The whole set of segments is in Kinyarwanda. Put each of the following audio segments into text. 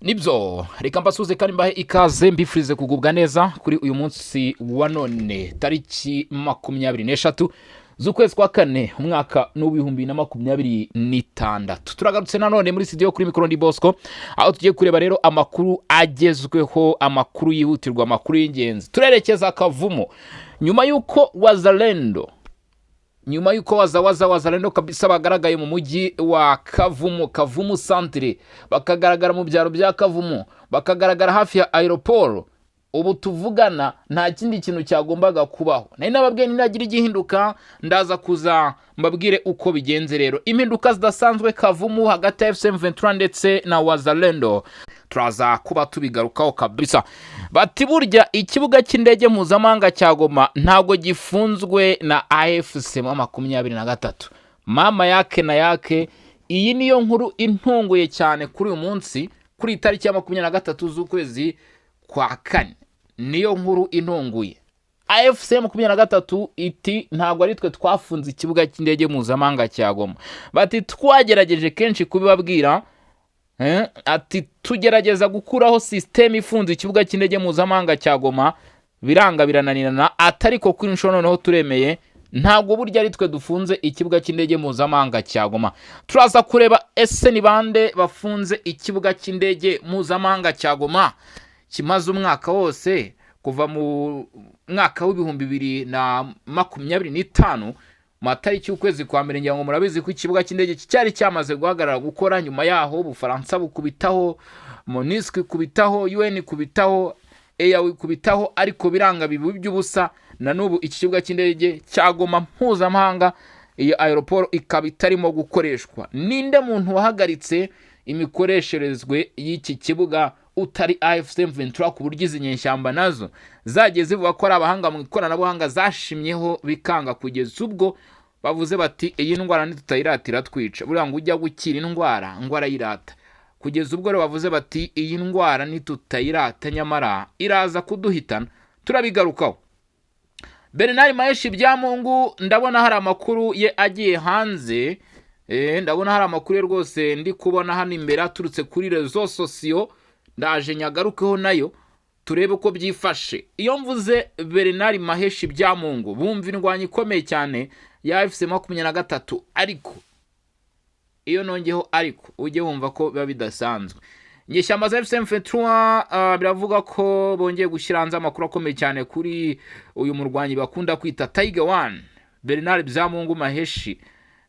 Nibyo, reka mbasuze kandi mbahe ikaze, mbifurize kugubwa neza kuri uyu munsi wa none, tariki 23 z'ukwezi kwa kane, umwaka n'2026. Turagarutse nanone muri studio, kuri mikoro ndi Bosco, aho tugiye kureba rero amakuru agezweho, amakuru yihutirwa, amakuru y'ingenzi. Turerekeza Kavumu nyuma y'uko Wazalendo, nyuma y'uko wazawaza Wazalendo kabisa bagaragaye mu mujyi wa Kavumu, Kavumu centre, bakagaragara mu byaro bya Kavumu, bakagaragara hafi ya aéroport. Ubu tuvugana nta kindi kintu cyagombaga kubaho. Nari nababwiye ninagira igihinduka ndaza kuza mbabwire uko bigenze. Rero impinduka zidasanzwe Kavumu hagati ya AFC M23 ndetse na Wazalendo, turaza kuba tubigarukaho kabisa. Bati burya ikibuga cy'indege mpuzamahanga cya Goma ntabwo gifunzwe na AFC 23. Mama yake na yake, iyi niyo nkuru intunguye cyane kuri uyu munsi, kuri iyi tariki ya 23 z'ukwezi kwa kane, niyo nkuru intunguye. AFC 23 iti ntabwo ari twe twafunze ikibuga cy'indege mpuzamahanga cya Goma. Bati twagerageje kenshi kubibabwira. Ati tugerageza gukuraho système ifunze ikibuga cy'indege mpuzamahanga cya Goma, biranga, birananirana. Atariko kuri inshuro noneho turemeye, ntabwo burya ari twe dufunze ikibuga cy'indege mpuzamahanga cya Goma. Turaza kureba ese ni bande bafunze ikibuga cy'indege mpuzamahanga cya Goma kimaze umwaka wose, kuva mu mwaka w'2025 mu matariki y'ukwezi kwa mbere. Ngira ngo murabizi ko ikibuga cy'indege cyari cyamaze guhagarara gukora. Nyuma yaho Ubufaransa bukubitaho, MONUSCO ikubitaho, UN ikubitaho, EAC ikubitaho, ariko biranga, biba iby'ubusa. Na n'ubu iki kibuga cy'indege cya Goma mpuzamahanga, iyi aéroport ikaba itarimo gukoreshwa. Ninde muntu wahagaritse imikoresherezwe y'iki kibuga utari AFC M23, ku buryo izi nyeshyamba nazo zagiye zivuga ko ari abahanga mu ikoranabuhanga, zashimyeho bikanga, kugeza ubwo bavuze bati iyi ndwara nitutayiratira twica? Buriya ngo ujya gukira indwara ngo arayirata. Kugeza ubwo rero bavuze bati iyi ndwara nitutayirata nyamara iraza kuduhitana. Turabigarukaho. Bernard Maheshi Byamungu, ndabona hari amakuru ye agiye hanze. Ndabona hari amakuru ye rwose ndi kubona hano imbere aturutse kuri réseaux sociaux, ndaje nyagarukeho nayo turebe uko byifashe. Iyo mvuze Bernard Maheshi Byamungu, bumva indwanyi ikomeye cyane ya AFC 23, ariko iyo nongeho ariko ujye wumva ko biba bidasanzwe. Inyeshyamba za AFC M23 biravuga ko bongeye gushyira hanze amakuru akomeye cyane kuri uyu murwanyi bakunda kwita Tiger One, Bernard Byamungu Maheshi.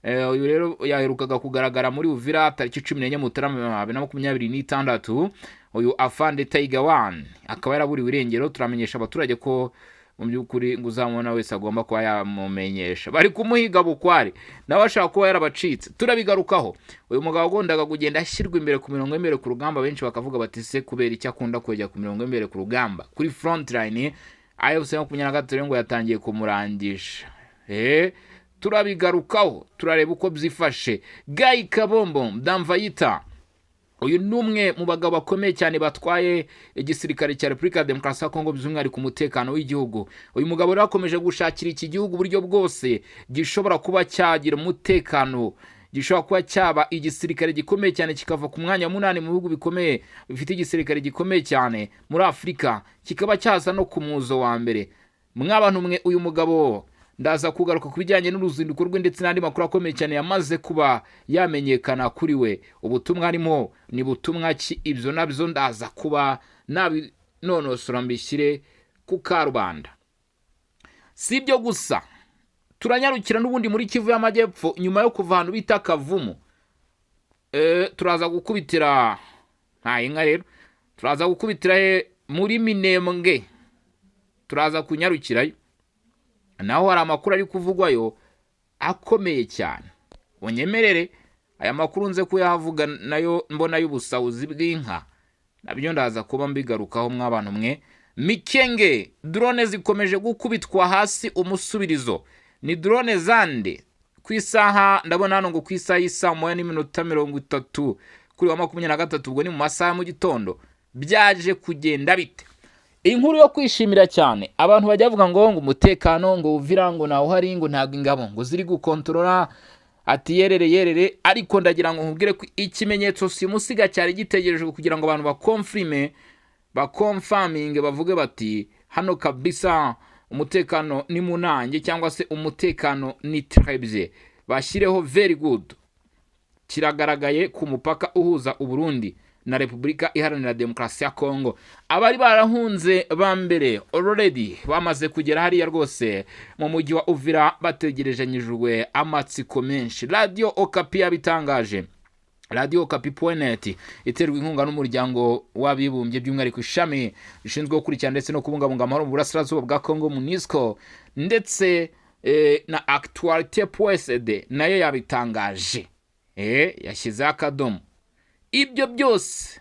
Uyu rero yaherukaga kugaragara muri Uvira tariki 14 Mutarama 2026. Uyu afande Tiger One akaba yaraburiwe irengero. Turamenyesha abaturage ko mu by'ukuri ngo uzamubona wese agomba kuba yamumenyesha, bari kumuhiga bukware, nawe ashaka kuba yarabacitse. Turabigarukaho. Uyu mugabo wakundaga kugenda ashyirwa imbere ku mirongo y'imbere ku rugamba, benshi bakavuga bati se kubera icyo akunda kujya ku mirongo y'imbere ku rugamba, kuri front line? AFC 23 rero ngo yatangiye kumurangisha. Turabigarukaho, turareba uko byifashe. Guy Kabombo Damvayita, uyu ni umwe mu bagabo bakomeye cyane batwaye igisirikare cya Repubulika ya Demokarasi ya Kongo, by'umwihariko umutekano w'igihugu. Uyu mugabo rero akomeje gushakira iki gihugu uburyo bwose gishobora kuba cyagira umutekano, gishobora kuba cyaba igisirikare gikomeye cyane, kikava ku mwanya wa munani mu bihugu bikomeye bifite igisirikare gikomeye cyane muri Afurika, kikaba cyaza no ku muzo wa mbere. Mwabantu mwe, uyu mugabo ndaza kugaruka ku bijyanye n'uruzinduko rwe ndetse n'andi makuru akomeye cyane yamaze kuba yamenyekana kuri we. Ubutumwa arimo ni butumwa ki? Ibyo nabyo ndaza kuba nabinonosora mbishyire ku karubanda. Si ibyo gusa, turanyarukira n'ubundi muri Kivu y'Amajyepfo. Nyuma yo kuva ahantu bita Kavumu, turaza gukubitira nta inka rero, turaza gukubitira he? Muri Minembwe turaza kunyarukirayo, naho hari amakuru ari kuvugwayo akomeye cyane. Unyemerere aya makuru nze kuyahavuga nayo, mbona y'ubusahuzi bw'inka, nabyo ndaza kuba mbigarukaho. Mw'abantu mwe, Mikenge drone zikomeje gukubitwa hasi umusubirizo. Ni drone zande? Ku isaha ndabona hano ngo ku isaha y'isaa 1:30 kuri wa 23, ubwo ni mu masaha ya mu gitondo. Byaje kugenda bite? Inkuru yo kwishimira cyane, abantu bajya bavuga ngo umutekano ngo Uvira ngo ntawe uhari, ngo ntabwo ingabo ngo ziri gukontorora. Ati yerere yerere. Ariko ndagira ngo nkubwire ko ikimenyetso simusiga cyari gitegerejwe kugira ngo abantu baconfirme, baconfirminge, bavuge bati hano kabisa umutekano ni munange, cyangwa se umutekano ni trebye, bashyireho very good. Kiragaragaye ku mupaka uhuza Uburundi na Repubulika Iharanira Demokarasi ya Kongo. Abari barahunze ba mbere already bamaze kugera hariya rwose mu mujyi wa Uvira, bategerejanyijwe amatsiko menshi. Radiyo Okapi yabitangaje, Radiyo Okapi.net, iterwa inkunga n'Umuryango w'Abibumbye, by'umwihariko ishami rishinzwe gukurikirana ndetse no kubungabunga amahoro mu Burasirazuba bwa Kongo, MONUSCO, ndetse na Actualité.cd nayo yabitangaje, yashyizeho akadomo. Ibyo byose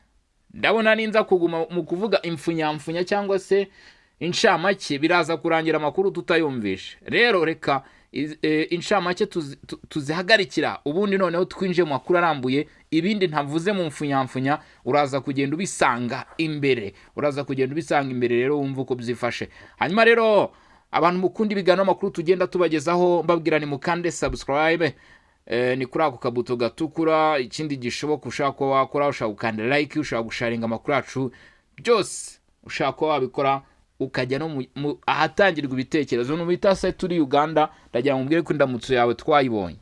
ndabona ninza kuguma mu kuvuga impfunyamfunya cyangwa se inshamake, biraza kurangira amakuru tutayumvishe. Rero reka inshamake tuzihagarikira, ubundi noneho twinjiye mu makuru arambuye. Ibindi ntavuze mu mfunyamfunya uraza kugenda ubisanga imbere, uraza kugenda ubisanga imbere. Rero wumva uko byifashe. Hanyuma rero abantu mukunda ibiganiro, amakuru tugenda tubagezaho, mbabwira ni mukande subscribe, ni kuri ako kabuto gatukura. Ikindi gishoboka ushaka kuba wakora, ushaka gukanda like, ushaka gusharinga amakuru yacu, byose ushaka kuba wabikora, ukajya no ahatangirwa ibitekerezo. Nubita se turi Uganda, ndagira ngo mbwire ko indamutso yawe twayibonye,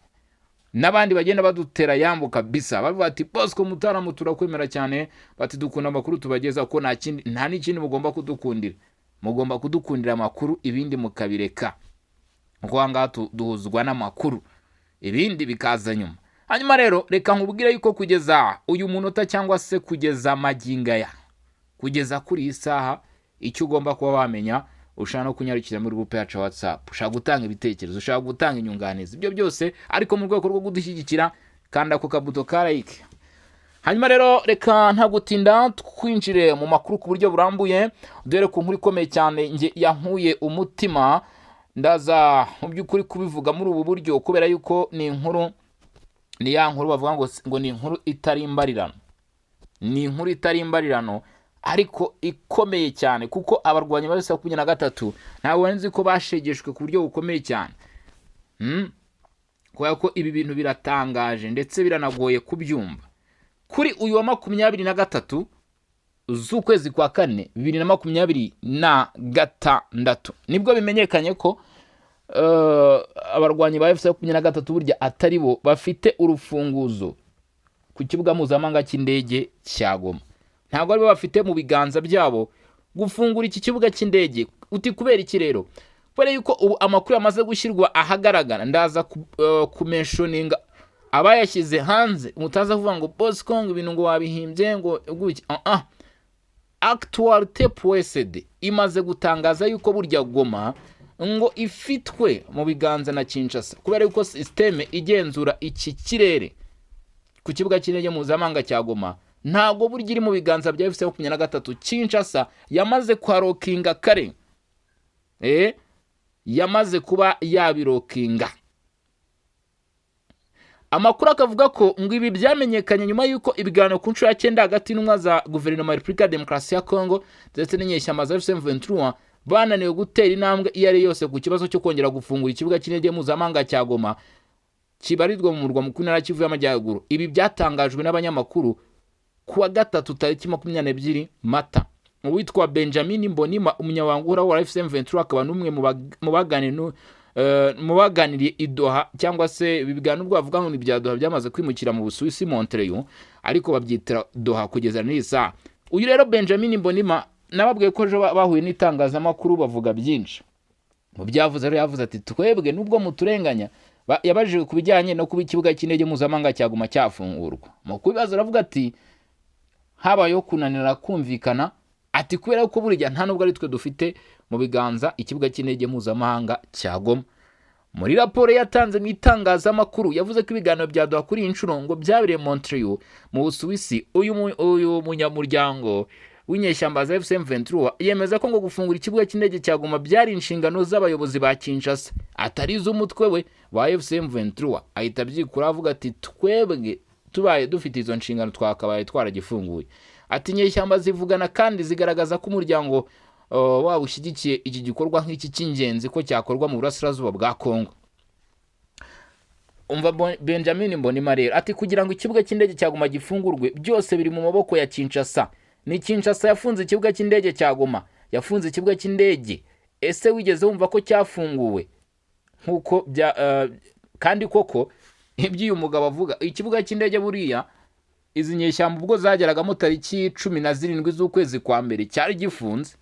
n'abandi bagenda badutera yambu kabisa, bavuga ati Bosco Mutaramu turakwemera cyane, bati dukunda amakuru tubageza ko nta kindi, nta n'ikindi mugomba kudukundira, mugomba kudukundira amakuru, ibindi mukabireka, kuko aha ngaha duhuzwa n'amakuru, ibindi bikaza nyuma. Hanyuma rero reka nkubwire yuko kugeza uyu munota, cyangwa se kugeza magingo aya, kugeza kuri iyi saha, icyo ugomba kuba wamenya, ushobora no kunyarukira muri groupe yacu ya WhatsApp, ushaka gutanga ibitekerezo, ushaka gutanga inyunganizi, ibyo byose, ariko mu rwego rwo kudushyigikira, kanda ako kabuto ka like. Hanyuma rero reka nta gutinda twinjire mu makuru ku buryo burambuye, dore ku nkuru ikomeye cyane nge yankuye umutima. Ndaza mu by'ukuri kubivuga muri ubu buryo kubera yuko ni inkuru, ni ya nkuru bavuga ngo ni inkuru itari imbarirano, ni inkuru itari imbarirano ariko ikomeye cyane, kuko abarwanyi ba 23 ntabwo nzi ko bashegeshwe ku buryo bukomeye cyane. Kubera ko ibi bintu biratangaje ndetse biranagoye kubyumva. Kuri uyu wa 23 z'ukwezi kwa kane 2026 nibwo bimenyekanye ko abarwanyi ba AFC 23 burya atari bo bafite urufunguzo ku kibuga mpuzamahanga cy'indege cya Goma. Ntabwo aribo bafite mu biganza byabo gufungura iki kibuga cy'indege. Uti kubera iki rero? Kubera yuko ubu amakuru yamaze gushyirwa ahagaragara. Ndaza kumentioninga abayashyize hanze, mutaza kuvuga ngo Bosco ngo ibintu ngo wabihimbye ngo gutya. Ah ah, Actualité.cd imaze gutangaza yuko burya Goma ngo ifitwe mu biganza na Kinshasa, kubera yuko système igenzura iki kirere ku kibuga cy'indege mpuzamahanga cya Goma ntabwo burya iri mu biganza bya AFC 23. Kinshasa yamaze kwalockinga kare, yamaze kuba yabilockinga. Amakuru akavuga ko ngo ibi byamenyekanye nyuma y'uko ibiganiro ku nshuro ya 9 hagati y'intumwa za guverinoma ya Repubulika ya Demokarasi ya Kongo ndetse n'inyeshyamba za AFC M23 bananiwe gutera intambwe iyo ari yose ku kibazo cyo kongera gufungura ikibuga cy'indege mpuzamahanga cya Goma kibarizwa mu murwa mukuru w'Intara Kivu y'Amajyaruguru. Ibi byatangajwe n'abanyamakuru ku wa gatatu tariki 22 Mata. Uwitwa Benjamin Mbonima, umunyamabanga uhoraho wa AFC M23, akaba n'umwe mu baganiriye i Doha, cyangwa se ibi biganiro ubwo bavuga ngo ni ibya Doha byamaze kwimukira mu Busuwisi, Montreux, ariko babyitira Doha kugeza n'iyi saha. Uyu rero Benjamin Mbonima, nababwiye ko ejo bahuye n'itangazamakuru bavuga byinshi. Mu byavuze rero, yavuze ati twebwe nubwo muturenganya, yabajijwe ku bijyanye no kuba ikibuga cy'indege mpuzamahanga cya Goma cyafungurwa, mu kubibaza aravuga ati habayeho kunanira kumvikana, ati kubera ko burya nta nubwo ari twe dufite mu biganza ikibuga cy'indege mpuzamahanga cya Goma. Muri raporo yatanze mu itangazamakuru, yavuze ko ibiganiro bya Doha kuri iyi nshuro ngo byabereye Montreux mu Busuwisi. Uyu munyamuryango w'inyeshyamba za AFC M23 yemeza ko ngo gufungura ikibuga cy'indege cya Goma byari inshingano z'abayobozi ba Kinshasa, atari iz'umutwe we wa AFC M23. Ahita abyikura, avuga ati twebwe tubaye dufite izo nshingano twakabaye twaragifunguye. Ati inyeshyamba zivugana kandi zigaragaza ko umuryango waba ushyigikiye iki gikorwa nk'iki cy'ingenzi ko cyakorwa mu burasirazuba bwa Kongo. Umva Benjamin Mbonimpa rero ati kugira ngo ikibuga cy'indege cya Goma gifungurwe, byose biri mu maboko ya Kinshasa. Ni Kinshasa yafunze ikibuga cy'indege cya Goma, yafunze ikibuga cy'indege. Ese wigeze wumva ko cyafunguwe? Nk'uko bya kandi koko ibyo uyu mugabo avuga, ikibuga cy'indege buriya izi nyeshyamba ubwo zageragamo tariki 17 z'ukwezi kwa mbere cyari gifunze.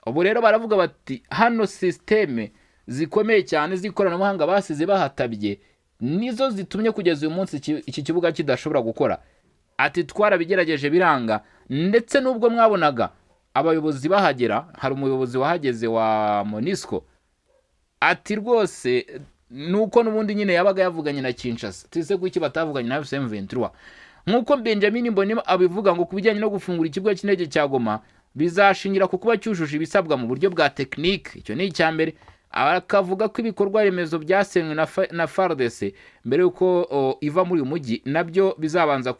Ubu rero baravuga bati hano système zikomeye cyane z'ikoranabuhanga basize bahatabye nizo zitumye kugeza uyu munsi iki kibuga kidashobora gukora. Ati twarabigerageje biranga, ndetse n'ubwo mwabonaga abayobozi bahagera, hari umuyobozi wahageze wa MONUSCO, ati rwose nuko n'ubundi nyine yabaga yavuganye na Kinshasa. Tise kuki batavuganye na AFC M23? Nk'uko Benjamin Mbonimpa abivuga, ngo ku bijyanye no gufungura ikibuga cy'indege cya Goma bizashingira ku kuba cyujuje ibisabwa mu buryo bwa tekinike. Icyo ni icya mbere. Akavuga ko ibikorwa remezo byasenywe na FARDC mbere y'uko iva muri uyu mujyi nabyo bizabanza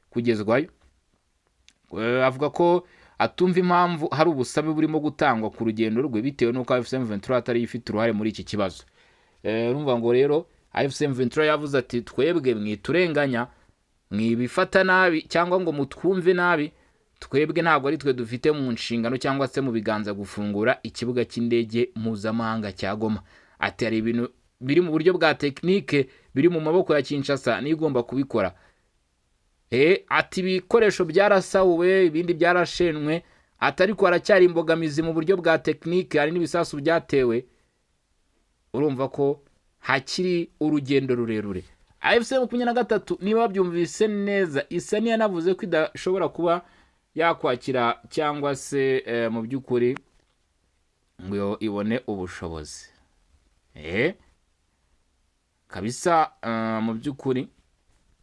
kugezwayo. Avuga ko atumva impamvu hari ubusabe burimo gutangwa ku rugendo rwe bitewe n'uko AFC M23 atari ifite uruhare muri iki kibazo. Urumva ngo rero AFC M23 yavuze ati twebwe mwiturenganya, mwibifata nabi cyangwa ngo mutwumve nabi, twebwe ntabwo ari twe dufite mu nshingano cyangwa se mu biganza gufungura ikibuga cy'indege mpuzamahanga cya Goma. Ati hari ibintu biri mu buryo bwa tekinike biri mu maboko ya Kinshasa, niyo igomba kubikora. Ati ibikoresho byarasahuwe, ibindi byarashenwe, ati ariko haracyari imbogamizi mu buryo bwa tekinike, hari n'ibisasu byatewe. Urumva ko hakiri urugendo rurerure. AFC 23, niba babyumvise neza, isa n'iyanavuze ko idashobora kuba yakwakira cyangwa se mu by'ukuri ngo ibone ubushobozi kabisa. Mu by'ukuri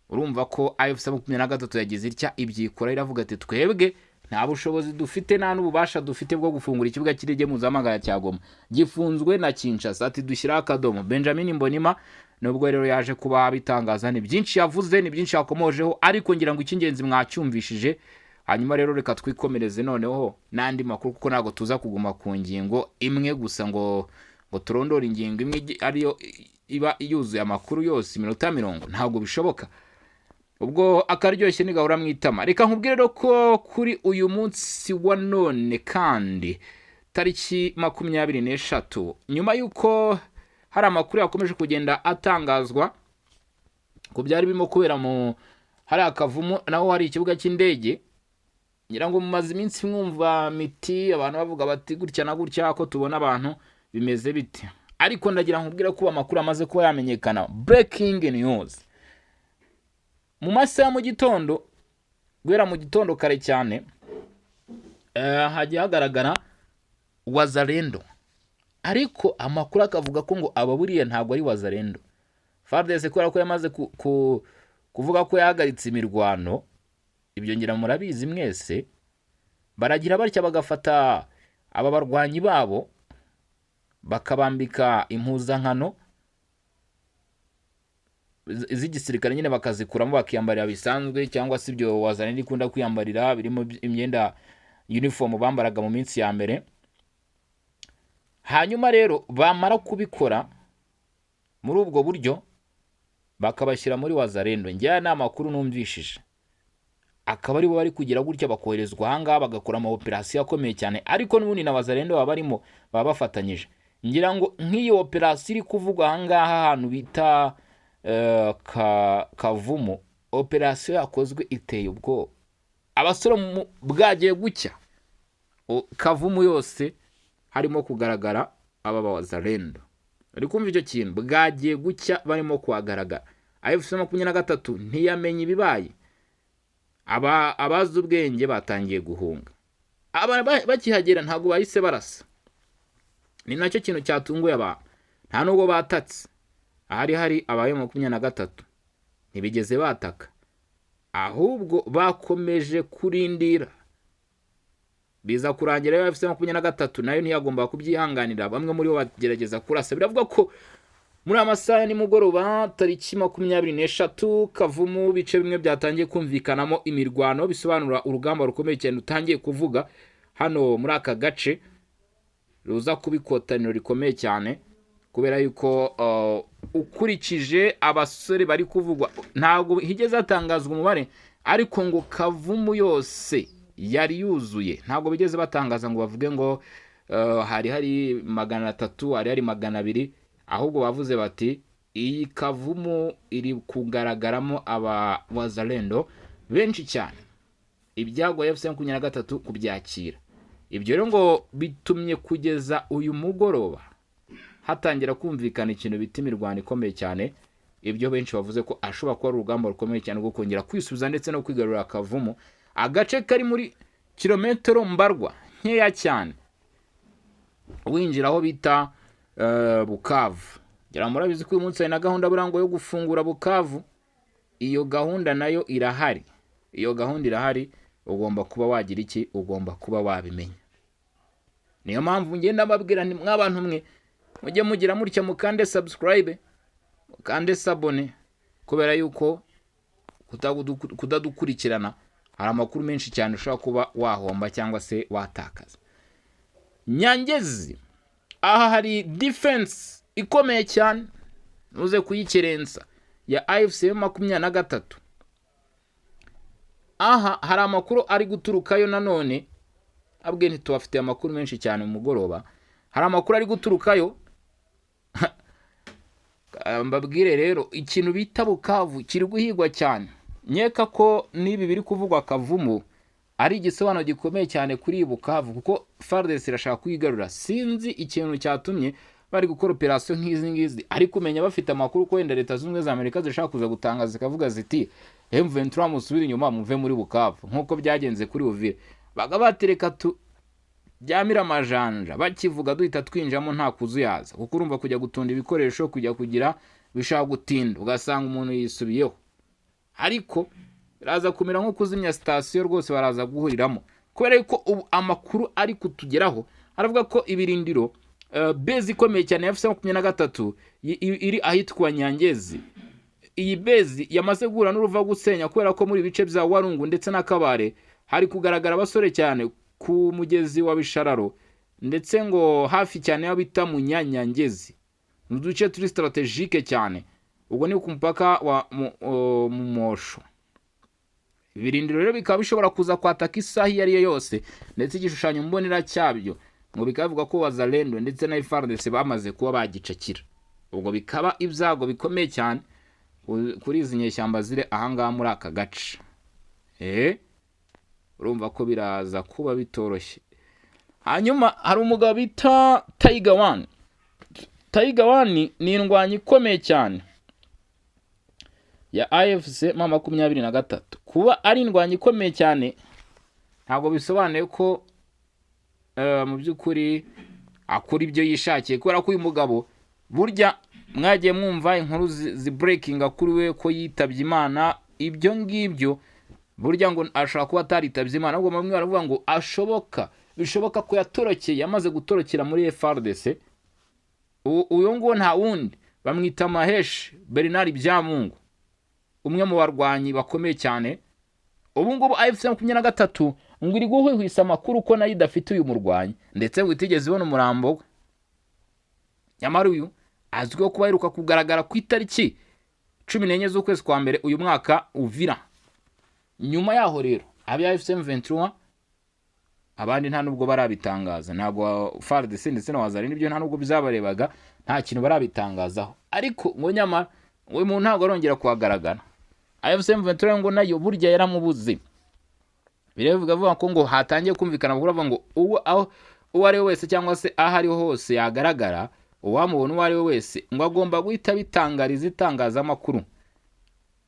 urumva ko AFC 23 yagize itya ibyikora, iravuga ati twebwe nta bushobozi dufite, nta n'ububasha dufite bwo gufungura ikibuga cy'indege mpuzamahanga cya Goma, gifunzwe na Kinshasa. Ati dushyiraho akadomo. Benjamin Mbonimpa nubwo rero yaje kuba bitangaza, ni byinshi yavuze, ni byinshi yakomojeho, ariko ngira ngo icy'ingenzi mwacyumvishije. Hanyuma rero reka twikomereze noneho n'andi makuru, kuko ntabwo tuza kuguma ku ngingo imwe gusa ngo turondore ingingo imwe ariyo iba yuzuye amakuru yose iminota 40, ntabwo bishoboka. Ubwo akaryoshye ntigahora mu itama. Reka nkubwire rero ko kuri uyu munsi wa none kandi tariki 23, nyuma y'uko hari amakuru yakomeje kugenda atangazwa ku byari birimo kubera mu hari akavumu, naho hari ikibuga cy'indege, ngira ngo mumaze iminsi mwumva miti abantu bavuga bati gutya na gutya, ko tubona abantu bimeze bite? Ariko ndagira nkubwire ko amakuru amaze kuba yamenyekana, breaking news, mu masaha ya mu gitondo, guhera mu gitondo kare cyane, hagiye hagaragara Wazalendo, ariko amakuru akavuga ko ngo aba buriya ntabwo ari Wazalendo. FARDC kubera ko yamaze kuvuga ko yahagaritse imirwano, ibyo ngira murabizi mwese, baragira batya bagafata aba barwanyi babo bakabambika impuzankano z'igisirikare nyine, bakazikuramo bakiyambarira bisanzwe, cyangwa se ibyo Wazalendo ikunda kwiyambarira birimo imyenda uniform bambaraga mu minsi ya mbere. Hanyuma rero bamara kubikora muri ubwo buryo bakabashyira muri Wazalendo. Njyewe ni amakuru numvishije, akaba aribo bari kugira gutya bakoherezwa ahangaha bagakora ama operasiyo akomeye cyane, ariko n'ubundi na Wazalendo baba barimo, baba bafatanyije. Ngira ngo nk'iyo operasiyo iri kuvugwa ahangaha ahantu bita Kavumu, operasiyo yakozwe iteye ubwoba. Abasore bwagiye gucya, Kavumu yose harimo kugaragara aba Wazalendo. Uri kumva icyo kintu? Bwagiye gucya barimo kuhagaragara. AFC 23 ntiyamenye ibibaye, aba abazi ubwenge batangiye guhunga. Aba bakihagera ntabwo bahise barasa, ni nacyo kintu cyatunguye abantu. Nta nubwo batatse ahari hari abaye 23, ntibigeze bataka, ahubwo bakomeje kurindira, biza kurangira AFC 23 nayo ntiyagomba kubyihanganira, bamwe muri bo bagerageza kurasa. Biravuga ko muri aya masaha ya nimugoroba tariki 23, Kavumu bice bimwe byatangiye kumvikanamo imirwano, bisobanura urugamba rukomeye cyane rutangiye kuvuga hano muri aka gace, ruza kuba ikotaniro rikomeye cyane ku Kubera yuko ukurikije abasore bari kuvugwa, ntabwo higeze hatangazwa umubare, ariko ngo Kavumu yose yari yuzuye. Ntabwo bigeze batangaza ngo bavuge ngo hari 300, hari 200, ahubwo bavuze bati iyi Kavumu iri kugaragaramo aba Wazalendo benshi cyane. Ibyago AFC 23 kubyakira. Ibyo rero ngo bitumye kugeza uyu mugoroba hatangira kumvikana ikintu bita imirwano ikomeye cyane. Ibyo benshi bavuze ko ashobora kuba ari urugamba rukomeye cyane rwo kongera kwisubiza ndetse no kwigarurira Kavumu, agace kari muri kilometero mbarwa nkeya cyane winjira aho bita Bukavu. Ngira murabizi ko uyu munsi hari na gahunda burangwa yo gufungura Bukavu. Iyo gahunda nayo irahari, iyo gahunda irahari. Ugomba kuba wagira iki? Ugomba kuba wabimenya. Niyo mpamvu ngenda mbabwira nti mwabantu mwe, mujye mugira mutya mukande subscribe, mukande s'abonner, kubera yuko kudadukurikirana hari amakuru menshi cyane ushobora kuba wahomba cyangwa se watakaza. Nyangezi, aha hari defense ikomeye cyane, ntuze kuyikerensa, ya AFC 23. Aha hari amakuru ari guturukayo nanone. Abwe ntitubafitiye amakuru menshi cyane mu mugoroba. Hari amakuru ari guturukayo. Mbabwire rero, ikintu bita Bukavu kiri guhigwa cyane. Nkeka ko n'ibi biri kuvugwa Kavumu ari igisobanuro gikomeye cyane kuri iyi Bukavu, kuko FARDC irashaka kuyigarura. Sinzi ikintu cyatumye bari gukora operasiyo nk'izi ngizi, ariko umenya bafite amakuru ko wenda Leta Zunze Ubumwe za Amerika zishaka kuza gutangaza zikavuga ziti M23 musubire inyuma, muve muri Bukavu, nk'uko byagenze kuri Uvira. Baga batereka tu byamira amajanja, bakivuga duhita twinjamo nta kuzuyaza, kuko urumva kujya gutunda ibikoresho, kujya kugira bishaka gutinda, ugasanga umuntu yisubiyeho. Ariko biraza kumera nko kuzimya sitasiyo rwose, baraza guhuriramo, kubera ko ubu amakuru ari kutugeraho aravuga ko ibirindiro, base ikomeye cyane ya AFC 23 iri ahitwa Nyangezi. Iyi base yamaze guhura n'uruva gusenya, kubera ko muri ibice bya Warungu ndetse na Kabare hari kugaragara abasore cyane ku mugezi wa Bishararo, ndetse ngo hafi cyane y'aho bita Munyanyangezi, mu duce turi stratégique cyane. Ubwo ni ku mupaka wa Mumosho. Ibirindiro rero bikaba bishobora kuza kwataka isaha iyo ari yo yose, ndetse igishushanyo mbonera cyabyo ngo bikaba bivuga ko Wazalendo ndetse na FARDC bamaze kuba bagicakira. Ubwo bikaba ibyago bikomeye cyane kuri izi nyeshyamba ziri ahangaha muri aka gace. Urumva ko biraza kuba bitoroshye. Hanyuma hari umugabo bita Tiger One. Tiger One ni indwanyi ikomeye cyane ya AFC M23. Kuba ari indwanyi ikomeye cyane ntabwo bisobanuye ko mu by'ukuri akora ibyo yishakiye, kubera ko uyu mugabo burya mwagiye mwumva inkuru zibreakinga kuri we ko yitabye Imana. Ibyo ngibyo burya ngo ashobora kuba ataritabye Imana, ahubwo bamwe baravuga ngo ashoboka bishoboka ko yatorokeye, yamaze gutorokera muri FARDC. Uyu nguwo nta wundi, bamwita Maheshi Bernard Byamungu, umwe mu barwanyi bakomeye cyane. Ubu ngubu AFC 23 ngo iri guhwihwisa amakuru ko nayo idafite uyu murwanyi, ndetse ngo itigeze ibona umurambo we. Nyamara uyu azwiho kuba aheruka kugaragara ku itariki 14 z'ukwezi kwa mbere uyu mwaka Uvira. Nyuma yaho rero aba AFC M23 abandi nta nubwo barabitangaza, ntabwo FARDC ndetse na Wazalendo nibyo nta nubwo bizabarebaga, nta kintu barabitangazaho. Ariko ngo nyamara uyu muntu ntabwo arongera kuhagaragara. AFC M23 ngo nayo burya yaramubuze. Biravuga vuga ko ngo hatangiye kumvikana amakuru avuga ngo uwo aho uwo ari we wese cyangwa se aho ariho hose yagaragara, uwamubona uwo ari we wese ngo agomba guhita bitangariza itangazamakuru,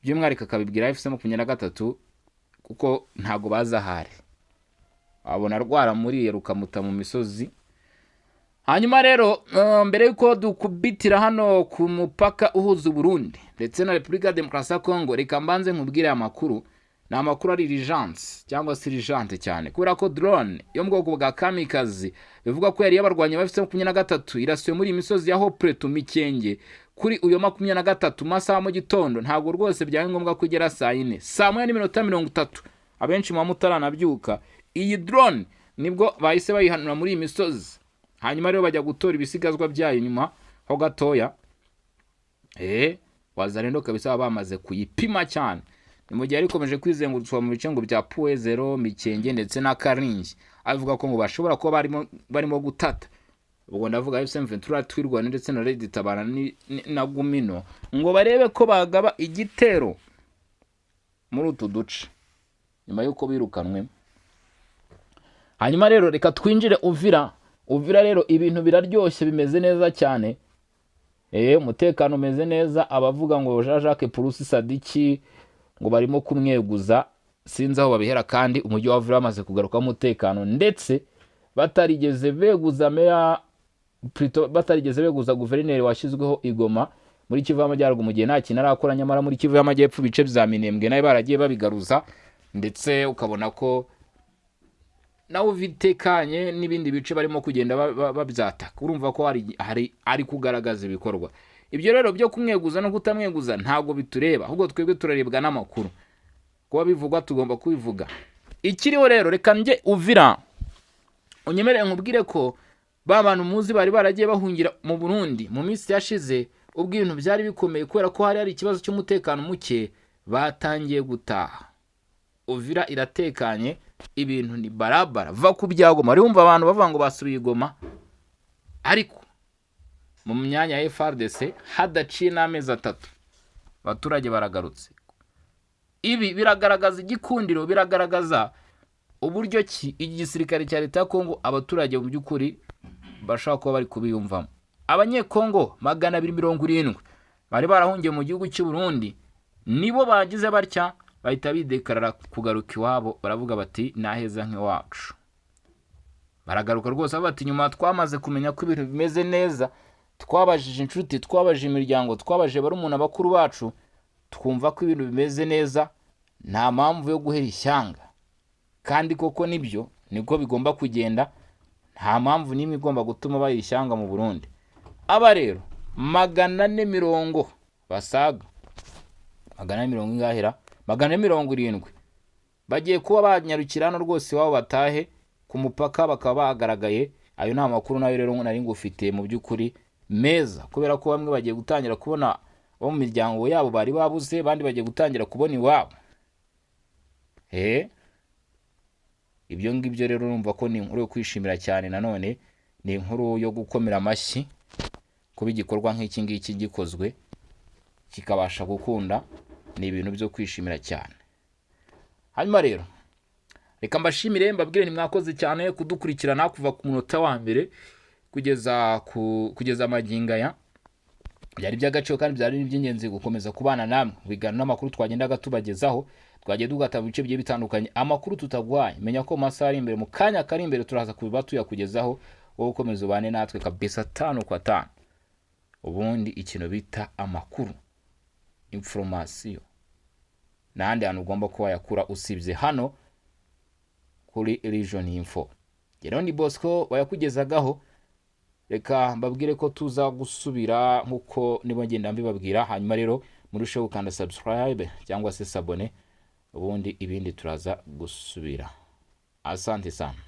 by'umwihariko akabibwira AFC 23, kuko ntabwo bazi ahari, wabona arwara muri rukamuta mu misozi. Hanyuma rero mbere yuko dukubitira hano ku mupaka uhuza Burundi ndetse na Repubulika ya Demokarasi ya Kongo, reka mbanze nkubwire aya makuru. Ni amakuru ari urgence cyangwa se urgente cyane, kubera ko drone yo mu bwoko bwa kamikaze bivuga ko yari y'abarwanyi ba AFC 23 irasiwe muri iyi misozi ya Hopretu Mikenge kuri uyu 23 masaha mu gitondo. Ntabwo rwose byari ngombwa kugera saa 4, saa 1:30, abenshi mu mutaranabyuka. Iyi drone nibwo bahise bayihanura muri iyi misozi, hanyuma rero bajya gutora ibisigazwa byayo nyuma. Ho gatoya, Wazalendo kabisa baba bamaze kuyipima cyane. Ni mu gihe yari ikomeje kwizengurutswa mu bice ngo bya Puwezero, Mikenge ndetse na Karingi, avuga ko ngo bashobora kuba barimo gutata. Ubwo ndavuga AFC M23, Twirwaneho ndetse na Red Tabara na Gumino, ngo barebe ko bagaba igitero muri utu duce nyuma y'uko birukanwe. Hanyuma rero reka twinjire Uvira. Uvira rero ibintu biraryoshye, bimeze neza cyane. Umutekano umeze neza. Abavuga ngo Jean Jacques Purusi Sadiki ngo barimo kumweguza, sinzi aho babihera, kandi umujyi wa Uvira wamaze kugarukamo umutekano, ndetse batarigeze beguza meya, plutôt batarigeze beguza guverineri washyizweho i Goma muri Kivu y'Amajyaruguru mu gihe nta kintu arakora. Nyamara muri Kivu y'Amajyepfo ibice bya Minembwe nayo baragiye babigaruza, ndetse ukabona ko nawe uvitekanye n'ibindi bice barimo kugenda babyataka. Urumva ko hari ari kugaragaza ibikorwa. Ibyo rero byo kumweguza no kutamweguza ntabwo bitureba, ahubwo twebwe turarebwa n'amakuru. Kuba bivugwa tugomba kubivuga. Ikiriho rero, reka njye Uvira, unyemerere nkubwire ko ba bantu muzi bari baragiye bahungira mu Burundi mu minsi yashize, ubwo ibintu byari bikomeye kubera ko hari ikibazo cy'umutekano muke, batangiye gutaha. Uvira iratekanye, ibintu ni barabara. Va ku bya Goma, wumva abantu bavuga ngo basubiye i Goma, ariko mu myanya ya FARDC hadaciye n'amezi 3 abaturage baragarutse. Ibi biragaragaza igikundiro, biragaragaza uburyo ki igisirikare cya leta ya Kongo abaturage mu by'ukuri bashobora kuba bari kubiyumvamo. Abanyekongo 270 bari barahungiye mu gihugu cy'u Burundi nibo bagize batya bahita bidekarara kugaruka iwabo, baravuga bati naheza nk'iwacu. Baragaruka rwose bati nyuma twamaze kumenya ko ibintu bimeze neza, twabajije inshuti, twabajije imiryango, twabajije barumuna bakuru bacu, twumva ko ibintu bimeze neza, nta mpamvu yo guhera ishyanga. Kandi koko nibyo, niko bigomba kugenda, nta mpamvu n'imwe igomba gutuma bahera ishyanga mu Burundi. Aba rero 400 basaga 400 ingahera 470 bagiye kuba banyarukira hano rwose iwabo, batahe ku mupaka bakaba bagaragaye. Ayo ni amakuru nayo rero nari ngufitiye mu by'ukuri meza, kubera ko bamwe bagiye gutangira kubona bo mu miryango yabo bari babuze, abandi bagiye gutangira kubona iwabo. Ibyo ngibyo rero urumva ko ni inkuru yo kwishimira cyane, nanone ni inkuru yo gukomera amashyi kuba igikorwa nk'iki ngiki gikozwe kikabasha gukunda, ni ibintu byo kwishimira cyane. Hanyuma rero reka mbashimire, mbabwire ni mwakoze cyane kudukurikirana kuva ku munota wa mbere kugeza magingo aya. Byari iby'agaciro kandi byari iby'ingenzi gukomeza kubana namwe mu biganiro n'amakuru twagendaga tubagezaho. Twagiye tugata mu bice bigiye bitandukanye. Amakuru tutaguhaye, menya ko mu masaha ari imbere, mu kanya kari imbere, turaza kuba tuyakugezaho. Wowe ukomeza ubane natwe kabisa tano kwa tano. Ubundi ikintu bita amakuru, information, n'ahandi hantu ugomba kuba wayakura usibye hano kuri Region Info. Rero ni Bosco wayakugezagaho. Reka mbabwire ko tuza gusubira nk'uko niba ngenda mbibabwira. Hanyuma rero murusheho gukanda subscribe cyangwa se s'abonner, ubundi ibindi turaza gusubira. Asante sana.